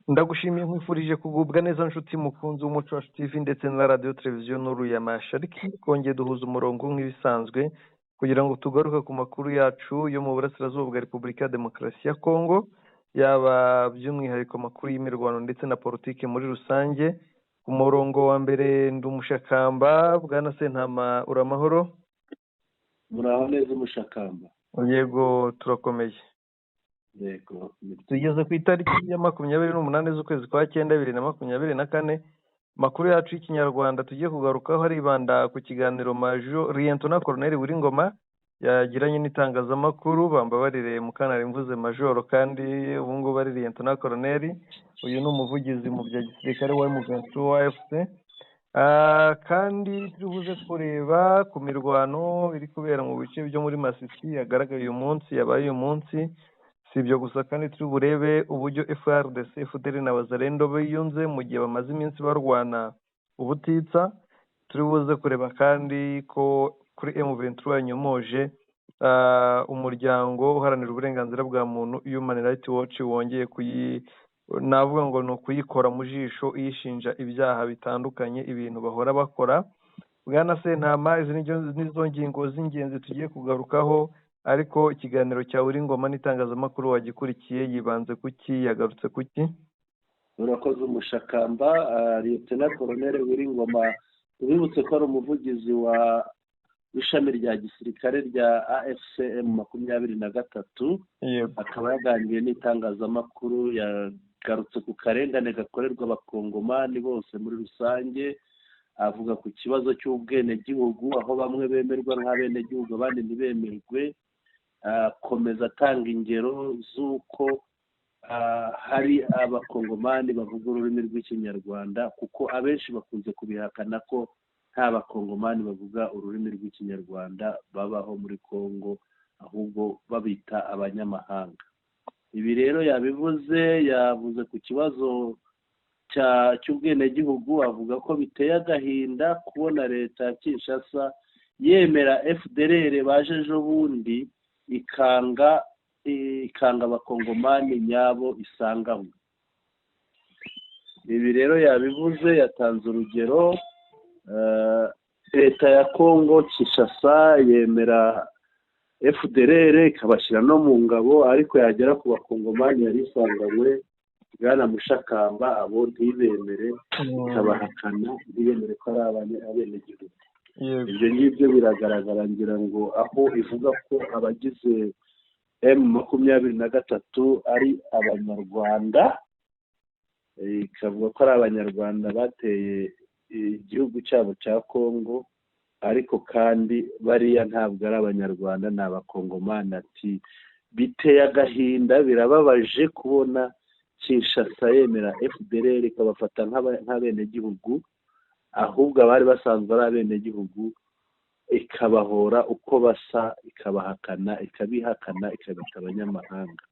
Ndagushimiye, nkwifurije kugubwa neza, nshuti mukunzi w'Umuco Wacu TV ndetse na Radiyo Televiziyo Nuru ya Mashariki. Twongeye duhuza umurongo nk'ibisanzwe kugira ngo tugaruke ku makuru yacu yo mu burasirazuba bwa Repubulika ya Demokarasi ya Kongo, yaba by'umwihariko amakuru y'imirwano ndetse na politiki muri rusange. Ku murongo wa mbere ndi Umushakamba. Bwana Sentama, uramahoro? Muraho neza, Umushakamba? Yego, turakomeye. Yego. Tugeze ku itariki ya 28 z'ukwezi kwa cyenda 2024. Amakuru yacu y'Ikinyarwanda tugiye kugarukaho aribanda ku kiganiro Major Liyetona Koroneri Willy yagiranye n'itangazamakuru. Bambabarire mukanari mvuze majoro kandi ubu ngubu ari Liyetona Koroneri. Uyu ni umuvugizi mu bya gisirikare wa M23 AFC. Kandi turi buze kureba ku mirwano iri kubera mu bice byo muri Masisi yagaragaye uyu munsi, yabaye uyu munsi. Si ibyo gusa kandi, turi burebe uburyo FARDC, FDLR na Wazalendo biyunze mu gihe bamaze iminsi barwana ubutitsa. Turi buze kureba kandi ko kuri M23 yanyomoje umuryango uharanira uburenganzira bwa muntu Human Rights Watch wongeye kuyi, navuga ngo ni ukuyikora mu jisho, iyishinja ibyaha bitandukanye, ibintu bahora bakora. Bwana Sentama, izi nizo ngingo z'ingenzi tugiye kugarukaho, ariko ikiganiro cya Ngoma n'itangazamakuru wagikurikiye? Yibanze kuki? Yagarutse kuki? Urakoze, Umushakamba. Liyetona Koroneri Willy Ngoma, tubibutse ko ari umuvugizi wa w'ishami rya gisirikare rya AFC M23. Akaba yaganiriye n'itangazamakuru, yagarutse ku karengane gakorerwa Abakongomani bose muri rusange, avuga ku kibazo cy'ubwenegihugu, aho bamwe bemerwa nk'abenegihugu abandi ntibemerwe, akomeza atanga ingero z'uko hari Abakongomani bavuga ururimi rw'Ikinyarwanda, kuko abenshi bakunze kubihakana ko nta Bakongomani bavuga ururimi rw'Ikinyarwanda babaho muri Congo, ahubwo babita abanyamahanga. Ibi rero yabivuze, yavuze ku kibazo cy'ubwenegihugu, avuga ko biteye agahinda kubona leta ya Kinshasa yemera FDLR baje ejo bundi, ikanga Abakongomani nyabo isanganywe. Ibi rero yabivuze, yatanze urugero: leta ya Kongo Kinshasa yemera FDLR ikabashyira no mu ngabo, ariko yagera ku Bakongomani yari isanganywe, bwana Mushakamba, abo ntibemere, ikabahakana, ntibemere ko ari abenegihugu. Ibyo ngibyo biragaragara, ngira ngo aho ivuga ko abagize M23 ari Abanyarwanda, ikavuga ko ari Abanyarwanda bateye igihugu cyabo cya Kongo, ariko kandi bariya ntabwo ari Abanyarwanda, ni Abakongomani. Ati biteye agahinda, birababaje kubona Kinshasa yemera FDLR ikabafata nk'abenegihugu, ahubwo abari basanzwe ari abenegihugu ikabahora uko basa, ikabahakana, ikabihakana, ikabita abanyamahanga.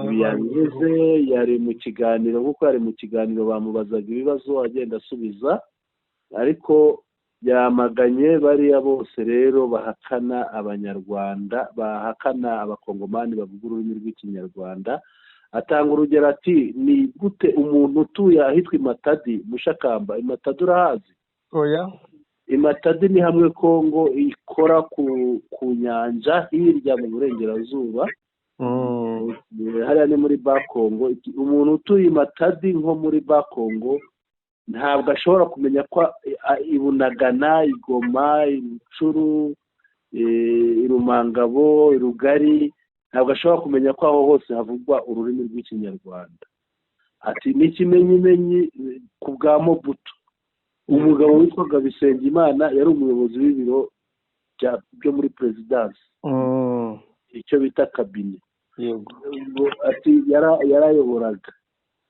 Ibi yabivuze yari mu kiganiro, kuko yari mu kiganiro bamubazaga ibibazo agenda asubiza, ariko yamaganye bariya bose rero bahakana Abanyarwanda, bahakana Abakongomani bavuga ururimi rw'Ikinyarwanda. Atanga urugero ati ni gute umuntu utuye ahitwa Imatadi? Mushakamba, Imatadi urahazi? Oya. Imatadi ni hamwe Kongo ikora ku nyanja hirya mu burengerazuba, hariya ni muri Bakongo. Umuntu utuye Imatadi nko muri Bakongo ntabwo ashobora kumenya ko Ibunagana, Igoma, Irucuru, Irumangabo, Irugari, ntabwo ashobora kumenya ko aho hose havugwa ururimi rw'Ikinyarwanda. Ati n'ikimenyimenyi ku bwa Mobutu, umugabo witwaga Bisengimana yari umuyobozi w'ibiro byo muri perezidansi, icyo bita cabinet. Ati yarayoboraga,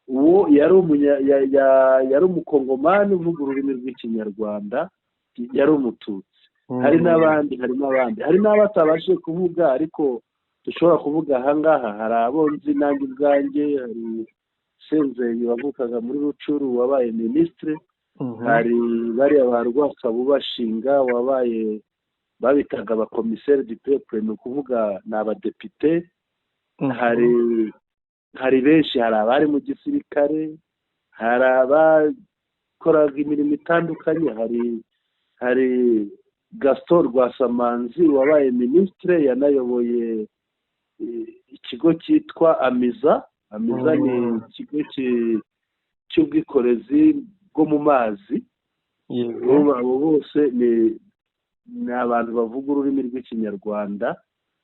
uwo yari Umukongomani uvuga ururimi rw'Ikinyarwanda, yari Umututsi. Hari n'abandi, hari n'abandi, hari n'abo atabashije kuvuga ariko dushobora kuvuga ahangaha. Hari abo nzi nanjye ubwanjye, hari Senzeri wavukaga muri Rucuru wabaye minisitiri, hari bariya ba Rwakabubashinga wabaye, babitaga abakomiseri du peuple, ni ukuvuga ni abadepite. Hari Hari benshi, hari abari mu gisirikare, hari abakoraga imirimo itandukanye, hari Gaston Rwasamanzi wabaye minisitire, yanayoboye ikigo cyitwa Amiza. Amiza ni ikigo cy'ubwikorezi bwo mu mazi. Abo bose ni abantu bavuga ururimi rw'Ikinyarwanda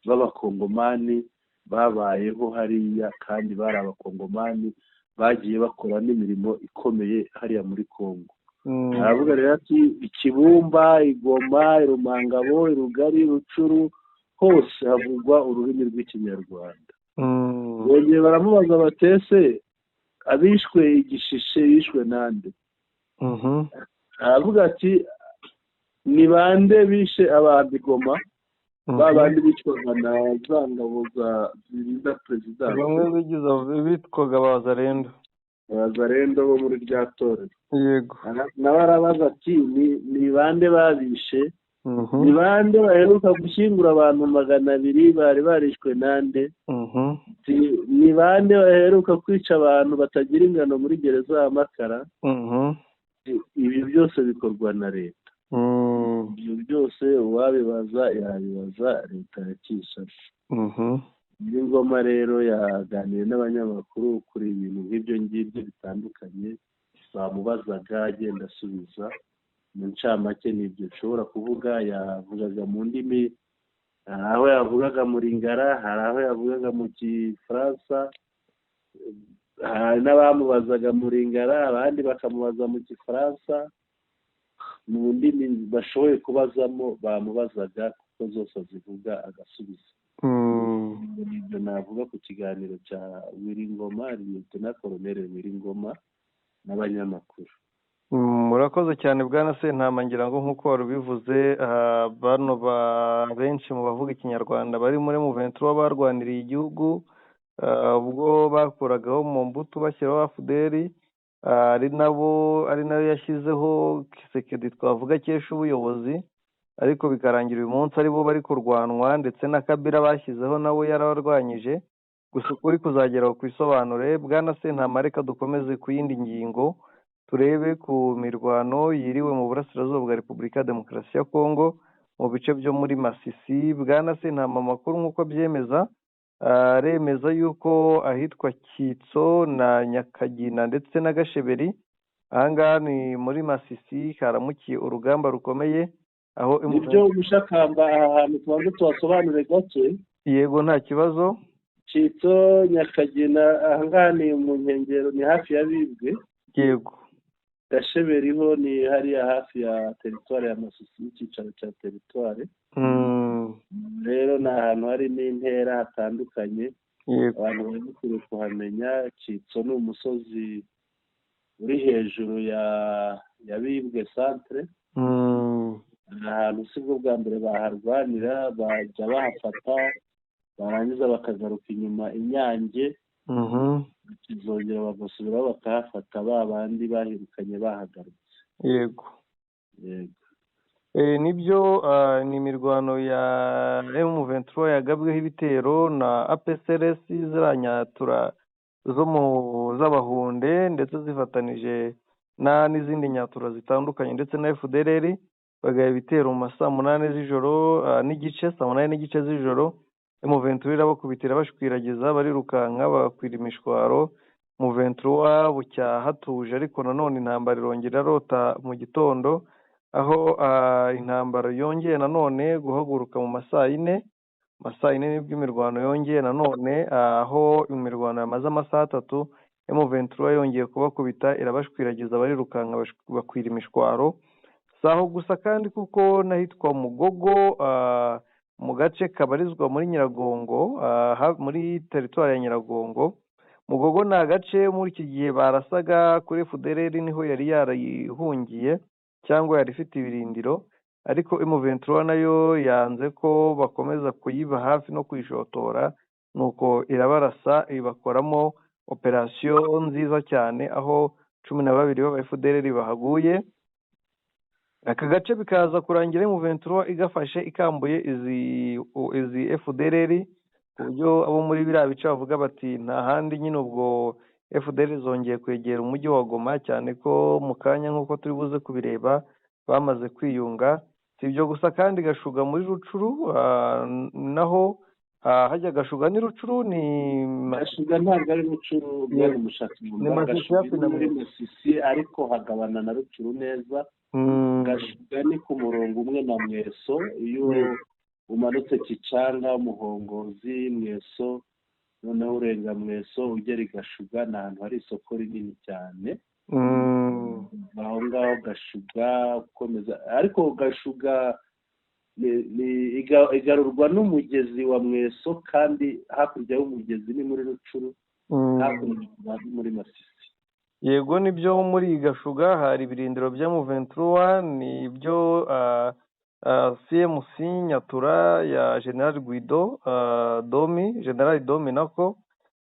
b'Abakongomani babayeho hariya, kandi bari Abakongomani bagiye bakora n'imirimo ikomeye hariya muri Kongo. Aravuga rero ati Ikibumba, Igoma, Irumangabo, Irugari, Rucuru, hose havugwa ururimi rw'Ikinyarwanda. Bongeye baramubaza batese abishwe Igishishe bishwe nande? Aravuga ati ni bande bishe abantu Igoma? Ba bandi bicwaga na za ngabo zirinda perezidansi, bamwe bigize bitwaga Abazarendo. Abazarendo bo muri rya torero. Yego. Nawe arabaza ati ni bande babishe? Ni bande baheruka gushyingura abantu 200 bari barishwe nande? Ni bande baheruka kwica abantu batagira ingano muri gereza ya Makara? Ibi byose bikorwa na leta. Ibyo byose uwabibaza yabibaza leta ya Kinshasa. Ngoma rero yaganiriye n'abanyamakuru kuri ibintu nk'ibyo ngibyo bitandukanye, bamubazaga agenda asubiza. Mu ncamake nibyo nshobora kuvuga. Yavugaga mu ndimi, hari aho yavugaga mu Lingala, hari aho yavugaga mu Gifaransa, hari n'abamubazaga mu Lingala, abandi bakamubaza mu Gifaransa. Mu ndimi bashoboye kubazamo bamubazaga, kuko zose azivuga agasubiza. Ibyo navuga ku kiganiro cya Wiringoma, Liyetona Koloneli Wiringoma n'abanyamakuru. Murakoze cyane bwana Sentama. Ngira ngo nk'uko wari ubivuze, bano benshi mu bavuga Ikinyarwanda bari muri M23 barwaniriye igihugu ubwo bakuragaho mu mbuto bashyiraho AFDL, ari nabo ari nayo yashyizeho Kisekedi twavuga akesha ubuyobozi, ariko bikarangira uyu munsi aribo bari kurwanwa, ndetse na Kabila bashyizeho nawe yarabarwanyije. Gusa ukuri kuzagera ku isobanure. Bwana Sentama, reka dukomeze ku yindi ngingo, turebe ku mirwano yiriwe mu burasirazuba bwa Repubulika ya Demokarasi ya Kongo mu bice byo muri Masisi. Bwana Sentama, amakuru nk'uko abyemeza aremeza yuko ahitwa Kitso na Nyakagina ndetse na Gasheberi, ahangaha ni muri Masisi, haramukiye urugamba rukomeye aho Nibyo Umushakamba, aha hantu tubanze tuhasobanure gake. Yego, nta kibazo. Kitso, Nyakagina, ahangaha ni mu nkengero, ni hafi ya Bibwe. Yego. Gasheberiho ni hariya hafi ya teritwari ya Masisi, n'icyicaro cya teritwari. Rero ni ahantu hari n'intera hatandukanye, abantu bari bakwiye kuhamenya. Kitso ni umusozi uri hejuru ya Bibwe santere. Ahantu si bwo bwa mbere baharwanira, bajya bahafata barangiza bakagaruka inyuma Inyange, bakizongera bagasubiraho bakahafata, ba bandi bahirukanye bahagarutse. Yego. Yego. Nibyo, ni imirwano ya M23 yagabweho ibitero na APCLS, ziriya nyatura zo mu z'Abahunde, ndetse zifatanije na n'izindi nyatura zitandukanye ndetse na FDLR, bagaba ibitero mu ma saa munani z'ijoro n'igice, saa munani n'igice z'ijoro. M23 irabakubitira bashwiragiza, barirukanka bakwira imishwaro. M23 bucya hatuje, ariko nanone intambara irongera irarota mu gitondo, aho intambara yongeye nanone guhaguruka mu ma saa yine. Ma saa yine nibwo imirwano yongeye nanone, aho imirwano yamaze amasaha 3. M23 yongeye kubakubita irabashwiragiza, barirukanka bakwira imishwaro. Si aho gusa kandi, kuko n'ahitwa Mugogo, mu gace kabarizwa muri Nyiragongo, muri teritwari ya Nyiragongo. Mugogo ni agace muri iki gihe barasaga kuri FDLR, niho yari yarayihungiye cyangwa yari ifite ibirindiro, ariko M23 nayo yanze ko bakomeza kuyiba hafi no kuyishotora, nuko irabarasa ibakoramo operasiyo nziza cyane, aho 12 b'aba FDLR bahaguye. Aka gace bikaza kurangira M23 igafashe ikambuye izi FDLR. Ku buryo abo muri biriya bice bavuga bati nta handi nyine, ubwo FDLR zongeye kwegera umujyi wa Goma, cyane ko mu kanya nk'uko turi buze kubireba bamaze kwiyunga. Si ibyo gusa kandi, Gashuga muri Rucuru naho hajya Gashuga ni Rucuru ni Gashuga ntabwo ari Rucuru, bwana Mushakamba. Ni Masisi. Gashuga Hafi ni na muri Mweso. Masisi, ariko hagabana na Rucuru neza. Gashuga ni ku murongo umwe na Mweso. Iyo umanutse Kicanga, Muhongozi, Mweso, noneho urenga Mweso ugera i Gashuga, ni ahantu hari isoko rinini cyane. Aho ngaho Gashuga ukomeza, ariko Gashuga igarurwa n'umugezi wa Mweso, kandi hakurya y'umugezi ni muri Rucuru, hakurya ni muri Masisi. Yego, nibyo, muri Gashuga hari ibirindiro bya M23, ni ibyo CMC Nyatura ya General Guido Domi, General Domi nako,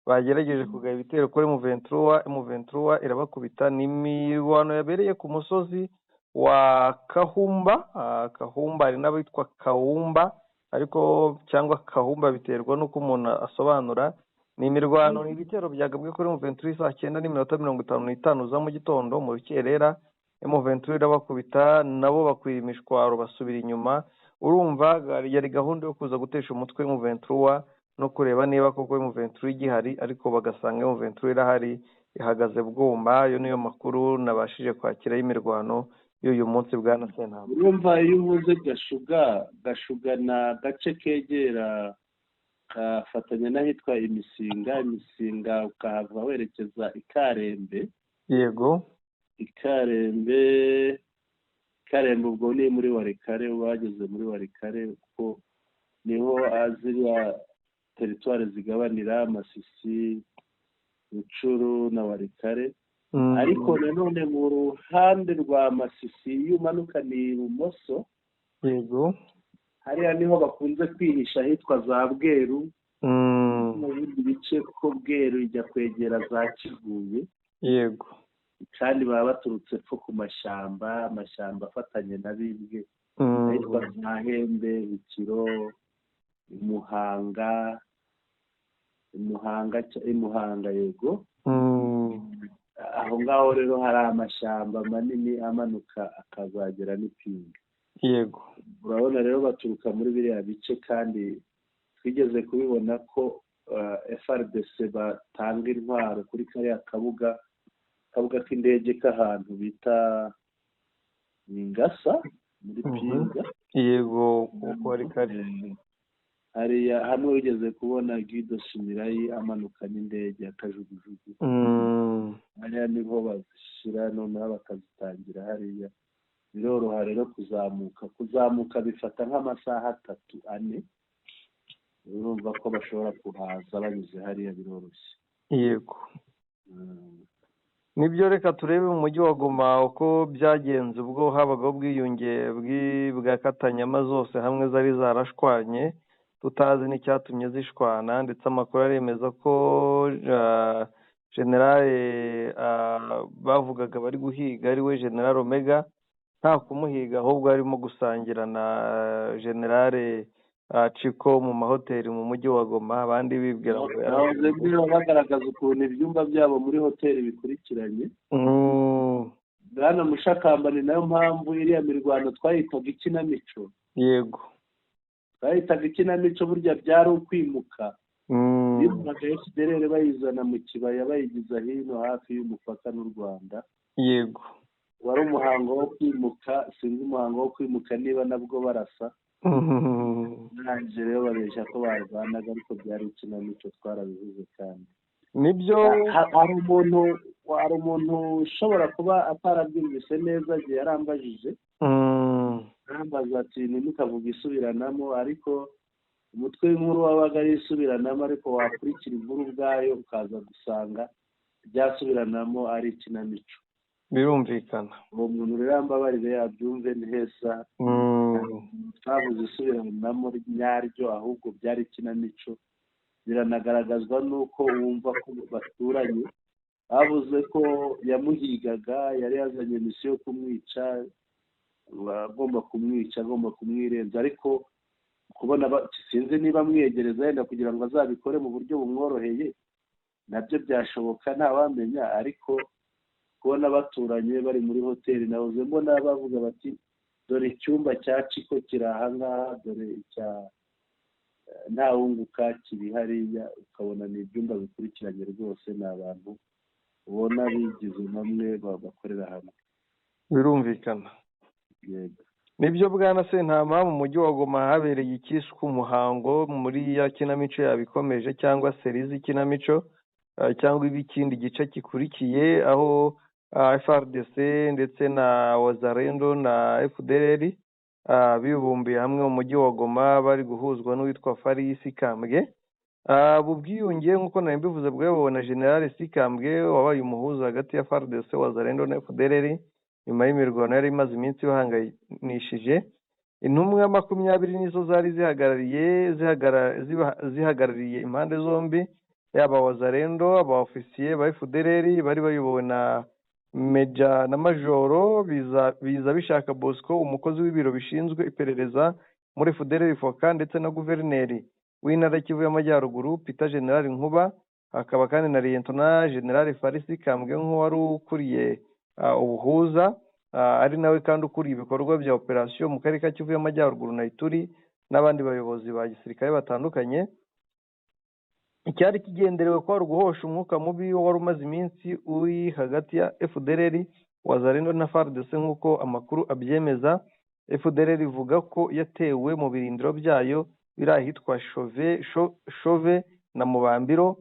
bagerageje kugaba ibitero kuri M23, M23 irabakubita. Ni imirwano yabereye ku musozi wa Kahumba. Kahumba, hari n'abitwa Kawumba ariko cyangwa Kahumba, biterwa n'uko umuntu asobanura. Ni imirwano, ni ibitero byagabwe kuri M23 saa 9:55 za mu gitondo, mu rukerera. M23 irabakubita, nabo bakwira imishwaro, basubira inyuma. Urumva yari gahunda yo kuza gutesha umutwe M23 no kureba niba koko M23 igihari, ariko bagasanga M23 irahari, ihagaze bwuma. Ayo niyo makuru nabashije kwakira y'imirwano y'uyu munsi, bwana Sentama. Urumva iyo uvuze Gashuga, Gashuga ni agace kegera, kafatanya n'ahitwa Imisinga. Imisinga ukahava werekeza i Karembe. Ikarembe, Karembe ubwo ni muri Walikale, bageze muri Walikale, kuko niho ziriya teritwari zigabanira, Masisi, Rucuru na Walikale. Ariko nanone mu ruhande rwa Masisi, iyo umanuka ni ibumoso, hariya niho bakunze kwihisha, ahitwa za Bweru, mu bindi bice, kuko Bweru ijya kwegera za Kivuye. Kandi baba baturutse epfo ku mashyamba, amashyamba afatanye na Bibwe, ahitwa za Hembe, Bikiro, Muhanga, Muhanga, Muhanga, yego. Aho ngaho rero hari amashyamba manini amanuka akazagera n'Ipinga. Urabona rero baturuka muri biriya bice, kandi twigeze kubibona ko FARDC batanga intwaro kuri kariya kabuga k'indege k'ahantu bita Ngasa muri Pinga. Yego, wari kare. Hariya hamwe wigeze kubona Guido Shimirayi amanuka n'indege ya kajugujugu. Hariya niho bazishyira, noneho bakazitangira hariya. Biroroha rero kuzamuka bifata nk'amasaha 3, 4. Urumva ko bashobora kuhaza banyuze hariya, biroroshye. Yego, nibyo. Reka turebe mu mujyi wa Goma uko byagenze ubwo habagaho ubwiyunge bwa Katanyama zose hamwe zari zarashwanye, tutazi n'icyatumye zishwana. Ndetse amakuru aremeza ko general bavugaga bari guhiga ari we General Omega, nta kumuhiga, ahubwo arimo gusangira na General Ciko mu mahoteli mu mujyi wa Goma, abandi bibwira ngo Nahoze mbwira bagaragaza ukuntu ibyumba byabo muri hoteli bikurikiranye. Bwana Mushakamba, ni nayo mpamvu iriya mirwano twayitaga ikinamico. Twayitaga ikinamico, burya byari ukwimuka. Bimukaga FDLR bayizana mu kibaya, bayigiza hino hafi y'umupaka n'u Rwanda. Wari umuhango wo kwimuka. Sinzi umuhango wo kwimuka niba nabwo barasa. Barangije rero babeshya ko barwanaga, ariko byari ikinamico, twarabivuze kandi. Nibyo. Hari umuntu ushobora kuba atarabyumvise neza igihe yarambajije, arambaza ati: "Ntimukavuge isubiranamo." Ariko umutwe w'inkuru wabaga ari isubiranamo, ariko wakurikira inkuru ubwayo ukaza gusanga ryasubiranamo ari ikinamico. Birumvikana. Uwo muntu rero yambabarire yabyumve neza. Twavuze isubiranamo nyaryo, ahubwo byari ikinamico. Biranagaragazwa n'uko wumva ko baturanye, bavuze ko yamuhigaga, yari yazanye misiyo yo kumwica, agomba kumwica, agomba kumwirenza, ariko Kubona sinzi niba amwiyegereza yenda kugira ngo azabikore mu buryo bumworoheye, nabyo byashoboka, ntawamenya. Ariko kubona baturanye bari muri hoteli, nahoze mbona bavuga bati: "Dore icyumba cya Ciko kiri ahangaha, dore icya Ntawunguka kiri hariya." Ukabona ni ibyumba bikurikiranye rwose, ni abantu ubona bigize bamwe bakorera hamwe. Birumvikana. Yego. Nibyo, bwana Sentama, mu mujyi wa Goma habereye ikiswe umuhango muri ya kinamico yabikomeje, cyangwa série z'ikinamico, cyangwa ibikindi gice gikurikiye, aho FARDC ndetse na Wazalendo na FDLR bibumbiye hamwe mu mujyi wa Goma, bari guhuzwa n'uwitwa Farisi Kambwe. Ubu bwiyunge, nk'uko nari mbivuze, bwayobowe na General Sikambwe wabaye umuhuza hagati ya FARDC, Wazalendo na FDLR nyuma y'imirwano yari imaze iminsi bahanganishije. Intumwa 20 nizo zari zihagarariye impande zombi, yaba Wazalendo, aba ofisiye ba FDLR bari bayobowe na Meja na Majoro Biza Bishaka Bosco, umukozi w'ibiro bishinzwe iperereza muri FDLR Foka, ndetse na guverineri w'intara Kivu y'Amajyaruguru, Peter General Nkuba. Hakaba kandi na Lieutenant General Farisi Kambwe nk'uwari ukuriye ubuhuza, ari nawe kandi ukuriye ibikorwa bya operasiyo mu karere ka Kivu y'Amajyaruguru na Ituri, n'abandi bayobozi ba gisirikare batandukanye. Icyari kigenderewe ko ari uguhosha umwuka mubi wari umaze iminsi uri hagati ya FDLR, Wazalendo na FARDC. Nk'uko amakuru abyemeza, FDLR ivuga ko yatewe mu birindiro byayo biri ahitwa Shove na Mubambiro,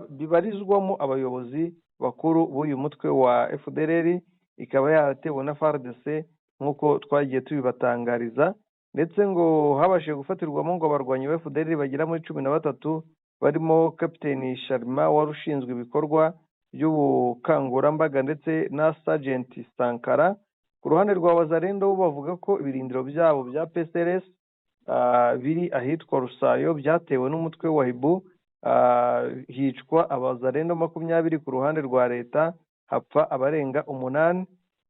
bibarizwamo abayobozi bakuru b'uyu mutwe wa FDLR, ikaba yaratewe na FARDC nk'uko twagiye tubibatangariza. Ndetse ngo habashije gufatirwamo ngo abarwanyi ba FDLR bagera muri 13, barimo Kapiteni Sharma wari ushinzwe ibikorwa by'ubukangurambaga ndetse na Sergeant Sankara. Ku ruhande rwa Wazalendo, bo bavuga ko ibirindiro byabo bya PCRS biri ahitwa Rusayo byatewe n'umutwe wa Hibu, hicwa abazalendo 20, ku ruhande rwa leta hapfa abarenga umunani.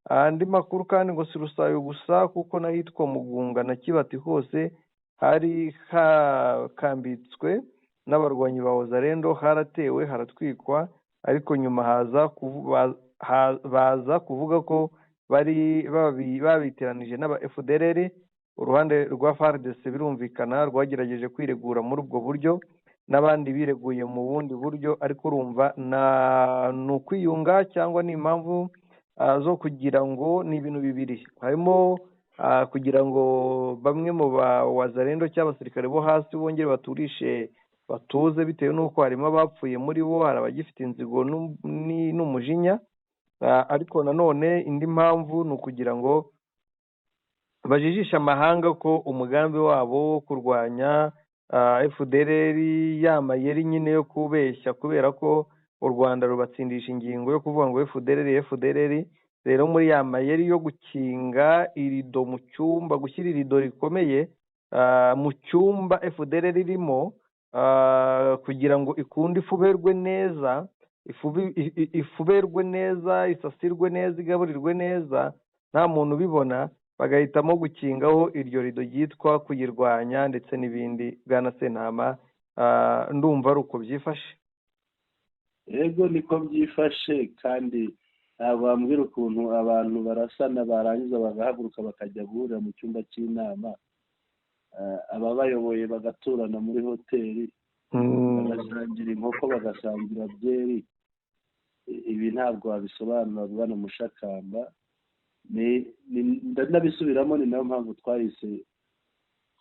Andi makuru kandi ngo si Rusayo gusa, kuko n'ahitwa Mugunga na Kibati hose hari hakambitswe n'abarwanyi ba Wazalendo haratewe, haratwikwa, ariko nyuma baza kuvuga ko bari babiteranije n'aba FDLR. Uruhande rwa FARDC birumvikana rwagerageje kwiregura muri ubwo buryo, n'abandi bireguye mu bundi buryo. Ariko urumva ni ukwiyunga cyangwa ni impamvu zo kugira ngo, ni ibintu bibiri harimo kugira ngo bamwe mu ba Wazalendo cyangwa abasirikare bo hasi bongere baturishe, batuze, bitewe n'uko harimo abapfuye muri bo, hari abagifite inzigo n'umujinya. Ariko nanone indi mpamvu ni ukugira ngo bajijishe amahanga ko umugambi wabo wo kurwanya FDLR, ya mayeri nyine yo kubeshya, kubera ko u Rwanda rubatsindisha ingingo yo kuvuga ngo FDLR, FDLR. Rero muri ya mayeri yo gukinga irido mu cyumba, gushyira irido rikomeye mu cyumba FDLR irimo, kugira ngo ikunde ifuberwe neza, ifuberwe neza, isasirwe neza, igaburirwe neza, nta muntu ubibona, bagahitamo gukingaho iryo rido ryitwa kuyirwanya ndetse n'ibindi. Bwana Sentama, ndumva ari uko byifashe. Yego, niko byifashe. Kandi ntabwo wambwira ukuntu abantu barasana, barangiza bagahaguruka bakajya guhurira mu cyumba cy'inama, ababayoboye bagaturana muri hoteli, bagasangira inkoko, bagasangira byeri. Ibi ntabwo wabisobanura, bwana Mushakamba. Ndabisubiramo, ni nayo mpamvu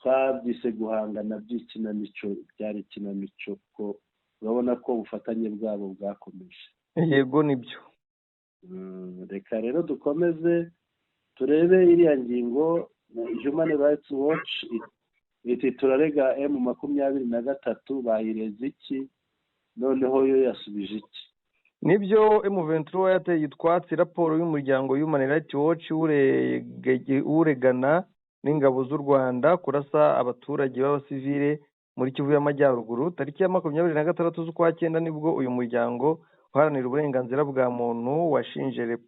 twabyise guhangana by'ikinamico. Byari ikinamico ko urabona ko ubufatanye bwabo bwakomeje. Yego, nibyo. Reka rero dukomeze turebe iriya ngingo. Human Rights Watch iti: "Turarega M23." Bayireze iki? Noneho yo yasubije iki? Nibyo, M23 yateye utwatsi raporo y'umuryango Human Rights Watch uregana n'ingabo z'u Rwanda kurasa abaturage b'abasivile muri Kivu y'Amajyaruguru. Tariki ya 26 z'ukwa cyenda nibwo uyu muryango uharanira uburenganzira bwa muntu washinje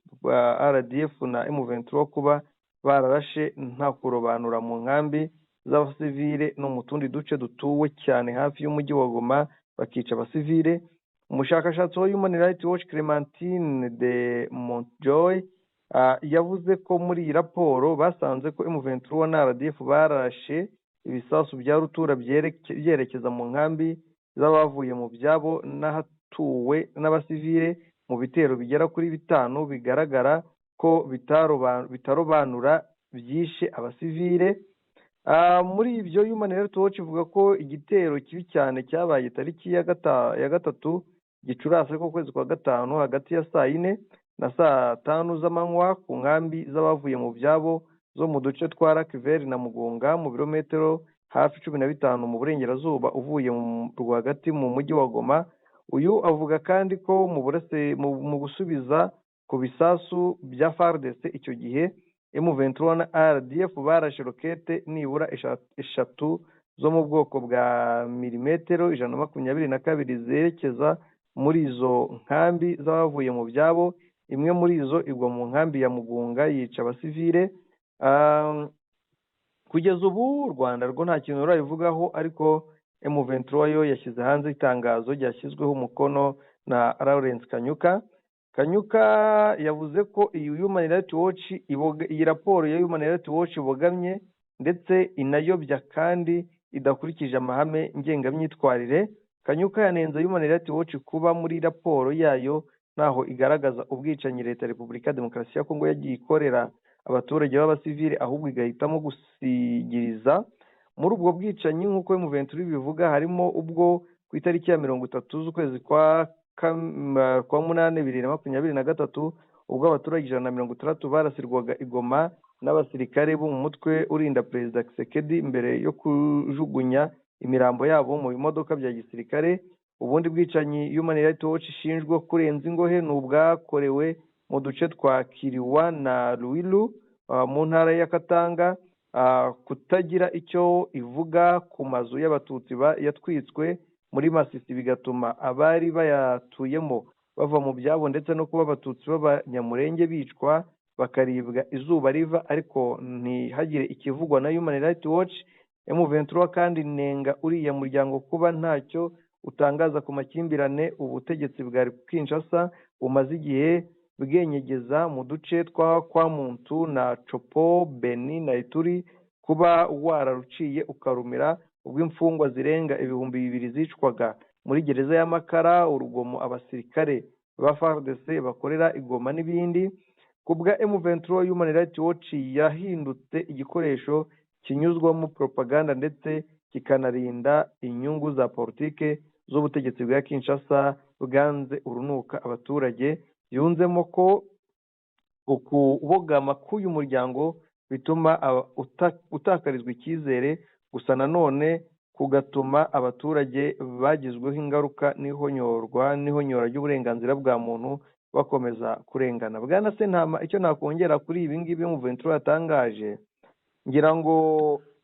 RDF na M23 kuba Bararashe nta kurobanura mu nkambi z'abasivile no mu tundi duce dutuwe cyane hafi y'umujyi wa Goma, bakica abasivile. Umushakashatsi wa Human Rights Watch, Clementine de Montjoy, yavuze ko muri iyi raporo basanze ko M23 na RDF barashe ibisasu bya rutura byerekeza mu nkambi z'abavuye mu byabo n'ahatuwe n'abasivile, mu bitero bigera kuri 5 bigaragara ko bitarobanura byishe abasivile. Muri ibyo, Human Rights Watch ivuga ko igitero kibi cyane cyabaye tariki ya 3 Gicurasi kwezi kwa 5, hagati ya saa 4 na saa 5 z'amanywa, ku nkambi z'abavuye mu byabo zo mu duce twa Rakiveri na Mugunga, mu birometero hafi 15 mu burengerazuba uvuye rwagati mu mujyi wa Goma. Uyu avuga kandi ko mu gusubiza ku bisasu bya FARDC icyo gihe, M23 na RDF barashe rokete nibura 3 zo mu bwoko bwa milimetero 122 zerekeza muri izo nkambi z'abavuye mu byabo. Imwe muri izo igwa mu nkambi ya Mugunga, yica abasivile. Kugeza ubu u Rwanda rwo nta kintu rurabivugaho, ariko M23 yo yashyize hanze itangazo ryashyizweho umukono na Lawrence Kanyuka. Kanyuka yavuze ko iyi Human Rights Watch, iyi raporo ya Human Rights Watch ibogamye ndetse inayobya kandi idakurikije amahame ngengamyitwarire. Kanyuka yanenze Human Rights Watch kuba muri raporo yayo naho igaragaza ubwicanyi leta ya Repubulika Demokarasi ya Kongo yagiye ikorera abaturage b'abasivile, ahubwo igahitamo gusigiriza. Muri ubwo bwicanyi, nk'uko M23 bivuga, harimo ubwo ku itariki ya 30 z'ukwezi kwa 8 2023, ubwo abaturage 160 barasirwaga i Goma n'abasirikare bo mu mutwe urinda Perezida Tshisekedi mbere yo kujugunya imirambo yabo mu bimodoka bya gisirikare. Ubundi bwicanyi Human Rights Watch ishinjwa kurenza ingohe ni ubwakorewe mu duce twa Kiriwa na Ruiru mu ntara ya Katanga. Kutagira icyo ivuga ku mazu y'Abatutsi yatwitswe muri Masisi, bigatuma abari bayatuyemo bava mu byabo, ndetse no kuba Abatutsi b'Abanyamurenge bicwa bakaribwa izuba riva, ariko ntihagire ikivugwa na Human Rights Watch. M23 kandi nenga uriya muryango kuba ntacyo utangaza ku makimbirane ubutegetsi bwa Kinshasa bumaze igihe bwenyegeza mu duce twa Kwamuntu na Chopo, Beni na Ituri, kuba wararuciye ukarumira ubwo imfungwa zirenga 2000 zicwaga muri gereza y'Amakara, urugomo abasirikare ba FARDC bakorera i Goma n'ibindi. Ku bwa M23, Human Rights Watch yahindutse igikoresho kinyuzwamo propaganda ndetse kikanarinda inyungu za politike z'ubutegetsi bwa Kinshasa bwanze urunuka abaturage. Yunzemo ko ukubogama k'uyu muryango bituma utakarizwa icyizere, gusa nanone kugatuma abaturage bagizweho ingaruka n'ihonyorwa n'ihonyora ry'uburenganzira bwa muntu bakomeza kurengana. Bwana Sentama, icyo nakongera kuri ibi ngibi M23 yatangaje, ngira ngo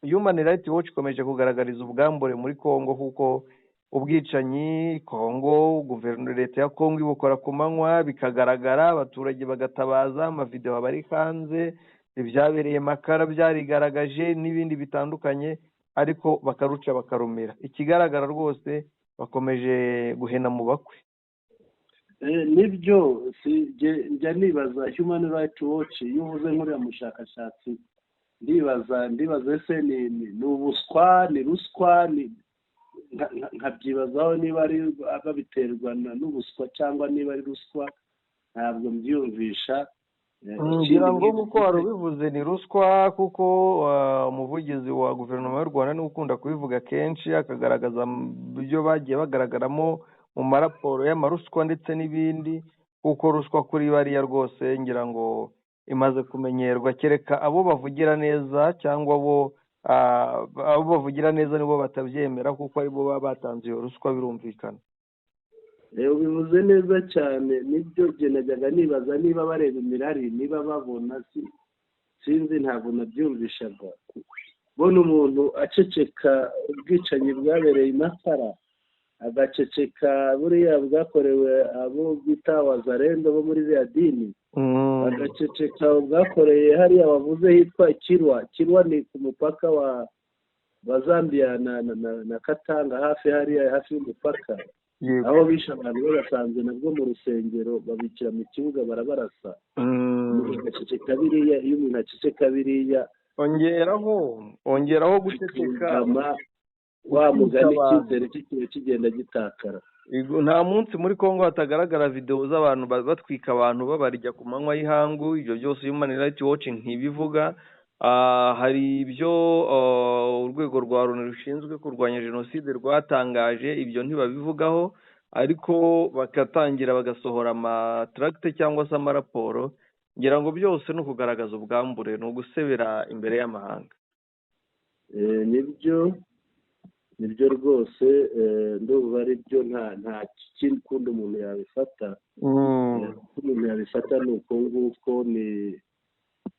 Human Rights Watch ikomeje kugaragariza ubwambure muri Kongo, kuko ubwicanyi Kongo, guverinoma leta ya Kongo ibukora ku manywa bikagaragara, abaturage bagatabaza, amavideo abari hanze, ibyabereye Makara byarigaragaje n'ibindi bitandukanye, ariko bakaruca bakarumira. Ikigaragara rwose bakomeje guhena mu bakwe. Nibyo, njya nibaza Human Rights Watch, iyo uvuze nk'uriya mushakashatsi, ndibaza ese ni ubuswa, ni ruswa? Nkabyibazaho niba ari babiterwa n'ubuswa cyangwa niba ari ruswa, ntabwo mbyiyumvisha. Ngira ngo nk'uko wari ubivuze ni ruswa, kuko umuvugizi wa guverinoma y'u Rwanda niwe ukunda kubivuga kenshi, akagaragaza ibyo bagiye bagaragaramo mu maraporo y'amaruswa ndetse n'ibindi, kuko ruswa kuri bariya rwose ngira ngo imaze kumenyerwa, kereka abo bavugira neza cyangwa abo bavugira neza nibo batabyemera, kuko aribo baba batanze iyo ruswa, birumvikana. Ubivuze neza cyane, nibyo najyaga nibaza niba bareba imirari, niba babona, sinzi, ntabwo nabyumvishaga. Kubona umuntu aceceka ubwicanyi bwabereye i Makara. Agaceceka buriya bwakorewe abo bita Wazalendo bo muri ririya dini, agaceceka bwakoreye hariya wavuze hitwa Kirwa. Kirwa ni ku mupaka wa Zambia na Katanga, hafi hariya, hafi y'umupaka, aho bishe abantu babasanze nabwo mu rusengero, babicira mu kibuga, barabarasa. Agaceceka biriya, iyo umuntu aceceka biriya, Ongeraho guceceka. Wa mugani, icyizere cye kiba kigenda gitakara. Nta munsi muri Congo hatagaragara videwo z'abantu batwika abantu, babarya ku manywa y'ihangu. Ibyo byose Human Rights Watch ntibivuga. Hari ibyo urwego rwa Loni rushinzwe kurwanya jenoside rwatangaje, ibyo ntibabivugaho, ariko bagatangira bagasohora amataragite cyangwa se amaraporo. Ngira ngo byose ni ukugaragaza ubwambure, ni ugusebera imbere y'amahanga. Nibyo, nibyo rwose. Ndumva ari byo, nta kindi kundi umuntu yabifata. Uko umuntu yabifata ni uko nguko. Ni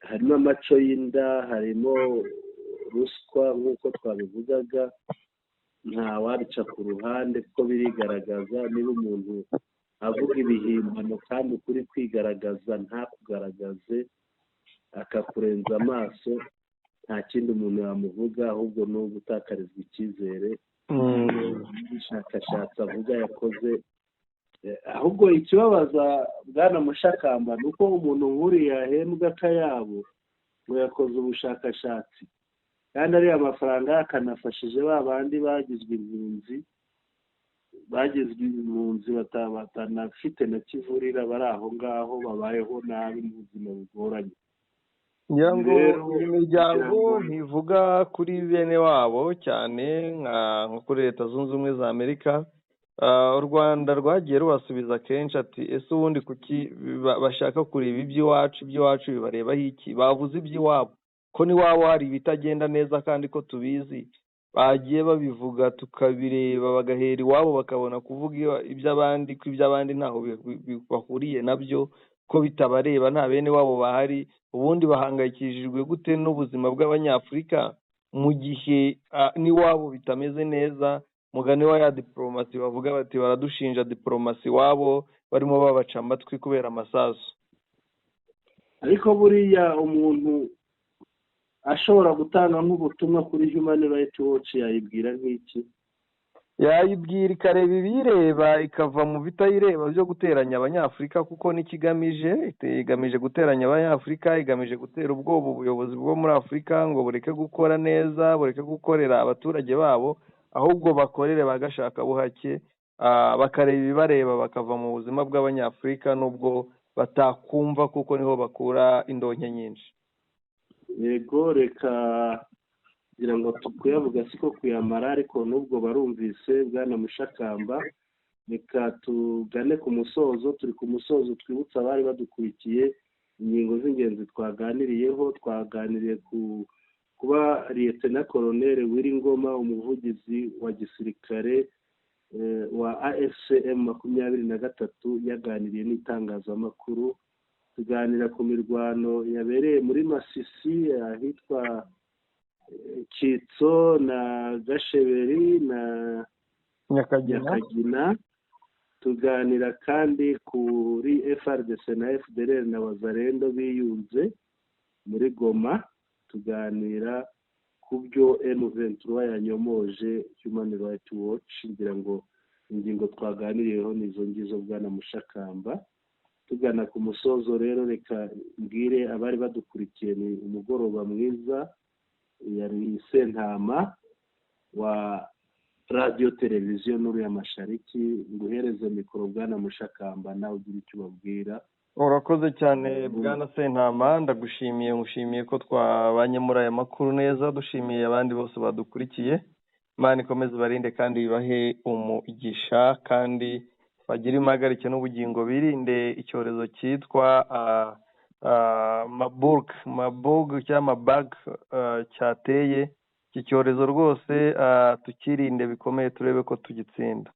harimo amaco y'inda, harimo ruswa nk'uko twabivugaga, nta wabica ku ruhande kuko birigaragaza. Niba umuntu avuga ibihimbano kandi ukuri kwigaragaza ntakugaragaze, akakurenza amaso, nta kindi umuntu yamuvuga ahubwo ni ugutakarizwa icyizere. Ubushakashatsi avuga yakoze, ahubwo ikibabaza, bwana Mushakamba, ni uko umuntu nk'uriya yahembwa akayabo ngo yakoze ubushakashatsi, kandi ariya mafaranga akanafashije ba bandi bagizwe impunzi, batanafite na kivurira, bari aho ngaho babayeho nabi mu buzima bugoranye. Ngira ngo iyi miryango ntivuga kuri bene wabo cyane nka kuri Leta Zunze Ubumwe za Amerika. U Rwanda rwagiye rubasubiza kenshi ati: "Ese ubundi kuki bashaka kureba iby'iwacu? Iby'iwacu bibarebaho iki? Bavuze iby'iwabo, ko n'iwabo hari ibitagenda neza kandi ko tubizi, bagiye babivuga tukabireba, bagahera iwabo bakabona kuvuga iby'abandi, ko iby'abandi ntaho bahuriye nabyo, ko bitabareba, nta bene wabo bahari. Ubundi bahangayikishijwe gute n'ubuzima bw'Abanyafurika mu gihe n'iwabo bitameze neza?" Mugani wa ya diporomasi, bavuga bati: "Baradushinja diporomasi, iwabo barimo babaca amatwi kubera amasasu." Ariko buriya umuntu ashobora gutanga nk'ubutumwa kuri Human Rights Watch, yayibwira nk'iki? Yayibwira ikareba ibiyireba, ikava mu bitayireba byo guteranya Abanyafurika, kuko n'ikigamije, igamije guteranya Abanyafurika, igamije gutera ubwoba ubuyobozi bwo muri Afurika ngo bureke gukora neza, bureke gukorera abaturage babo, ahubwo bakorere bagashakabuhake, bakareba ibibareba, bakava mu buzima bw'Abanyafurika, nubwo batakumva, kuko niho bakura indonke nyinshi. Yego, reka kugira ngo kuyavuga siko kuyamara, ariko n'ubwo barumvise. Bwana Mushakamba, reka tugane ku musozo. Turi ku musozo. Twibutse abari badukurikiye ingingo z'ingenzi twaganiriyeho. Twaganiriye ku kuba Liyetena Koroneri Willy Ngoma, umuvugizi wa gisirikare wa AFC M23, yaganiriye n'itangazamakuru. Tuganira ku mirwano yabereye muri Masisi, ahitwa Kitso na Gasheberi na Nyakagina. Tuganira kandi kuri FARDC na FDLR na Wazalendo biyunze muri Goma. Tuganira ku byo M23 yanyomoje Human Rights Watch. Ngira ngo ingingo twaganiriyeho ni izo ngizo, bwana Mushakamba. Tugana ku musozo rero, reka mbwire abari badukurikiye ni umugoroba mwiza. Yari Sentama wa Radiyo Televiziyo Nuru ya Mashariki. Nguhereze mikoro, bwana Mushakamba, nawe ugira icyo ubabwira. Urakoze cyane, bwana Sentama, ndagushimiye. Ngushimiye ko twabanye muri aya makuru neza. Dushimiye abandi bose badukurikiye. Imana ikomeze ibarinde kandi ibahe umugisha, kandi bagire impagarike n'ubugingo, birinde icyorezo cyitwa Marburg cyangwa Marburg cyateye. Iki cyorezo rwose tukirinde bikomeye, turebe ko tugitsinda.